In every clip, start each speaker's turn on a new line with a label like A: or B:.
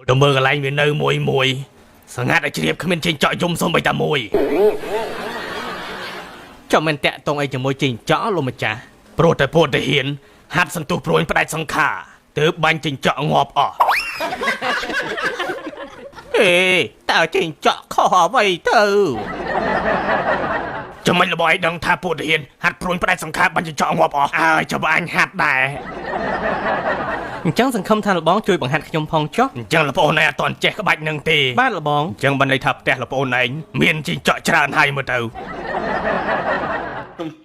A: ទៅមើលកន្លែងវានៅមួយមួយសងាត់ឲ្យជ្រាបគ្មានចេញចក់យំសំបីតាមួយ
B: ចុះមិនតាក់តងអីជាមួយជីងចក់លោកម្ចាស់
A: ព្រោះតែពួកទាហានហាត់សន្ទុះព្រួយផ្ដាច់សង្ខារទើបបាញ់ចេញចក់ងាប់អស់
B: ហេតើជីងចក់ខុសអ្វីទៅ
A: ចាំមិនរបស់ឯងដឹងថាពួកទាហានហាត់ព្រួយផ្ដាច់សង្ខារបាញ់ចេញចក់ងាប់អស់អើយចាំអញហាត់ដែរ
B: អញ្ចឹងសង្ឃឹមថាលបងជួយបង្ហាត់ខ្ញុំផងចុះ
A: អញ្ចឹងលោកប្អូនឯងអត់ទាន់ចេះក្បាច់នឹងទេ
B: បាទលបង
A: អញ្ចឹងបានន័យថាផ្ទះលោកប្អូនឯងមានជីងចក់ច្រើនហើយមើលទៅ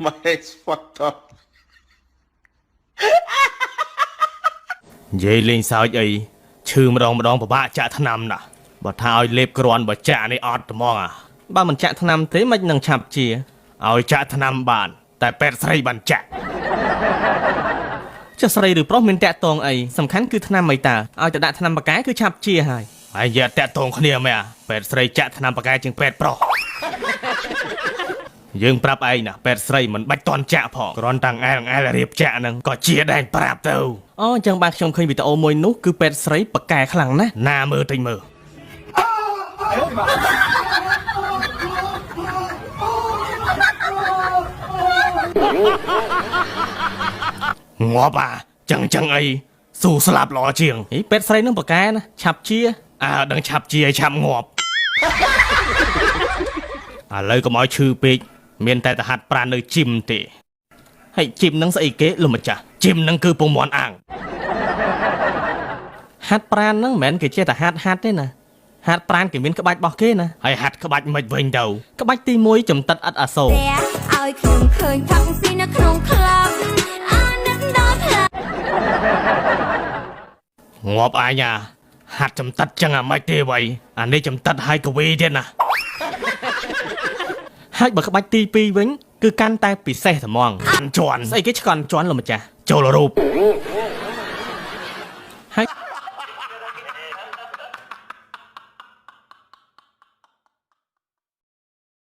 C: My head's fucked up.
A: និយាយលេងសើចអីឈឺម្ដងម្ដងពិបាកចាក់ថ្នាំណាស់បើថាឲ្យលេបគ្រាន់បើចាក់នេះអត់ត្មងអា
B: បើមិនចាក់ថ្នាំទេមិននឹងឆាប់ជា
A: ឲ្យចាក់ថ្នាំបាន តែពេទ្យស្រីបានចាក់
B: ចុះស្រីឬប្រុសមានតាក់តងអីសំខាន់គឺថ្នាំអីតើឲ្យតែដាក់ថ្នាំបកែគឺឆាប់ជាហើយ
A: ហើយយកតាក់ទងគ្នាមែនអាពេទ្យស្រីចាក់ថ្នាំប៉ាកែជាងពេទ្យប្រុសយើងប្រាប់ឯងណាពេទ្យស្រីមិនបាច់តន់ចាក់ផងគ្រាន់តែអែលអែលរៀបចាក់ហ្នឹងក៏ជាដែរប្រាប់ទៅ
B: អូអញ្ចឹងបានខ្ញុំឃើញវីដេអូមួយនោះគឺពេទ្យស្រីបកែខ្លាំងណាស់
A: ណាមើលតិចមើលងាប់អាចឹងចឹងអីស៊ូស្លាប់ល្អជាង
B: ហីពេទ្យស្រីនឹងបកែណាឆាប់ជា
A: អើដឹងឆាប់ជាឲ្យឆាប់ងាប់ឥឡូវកុំឲ្យឈឺពេកមានតែទៅហាត់ប្រាណនៅជីមទេ
B: ហើយជីមនឹងស្អីគេលោកម្ចាស់
A: ជីមនឹងគឺពងមាន់អាង
B: ហាត់ប្រាណហ្នឹងមិនមែនគេចេះតែហាត់ហាត់ទេណាហាត់ប្រាណគេមានក្បាច់របស់គេណា
A: ហើយហាត់ក្បាច់មិនវិញទៅ
B: ក្បាច់ទី1ចំតិតឥតអាសូរ
D: ផ្ទះឲ្យខ្ញុំឃើញផឹកស៊ីនៅក្នុងក្លឹបអាណិតដល់ផ្លា
A: ងាប់អញអាហាត់ចំតិតចឹងអាមិនទេវៃអានេះចំតិតហើយកវីទៀតណា
B: ហើយបើក្បាច់ទី2វិញគឺកាន់តែពិសេសត្មង
A: អានជន់
B: ស្អីគេឆ្កន់ជន់លោកម្ចាស់
A: ចូលរូប
B: ហើយ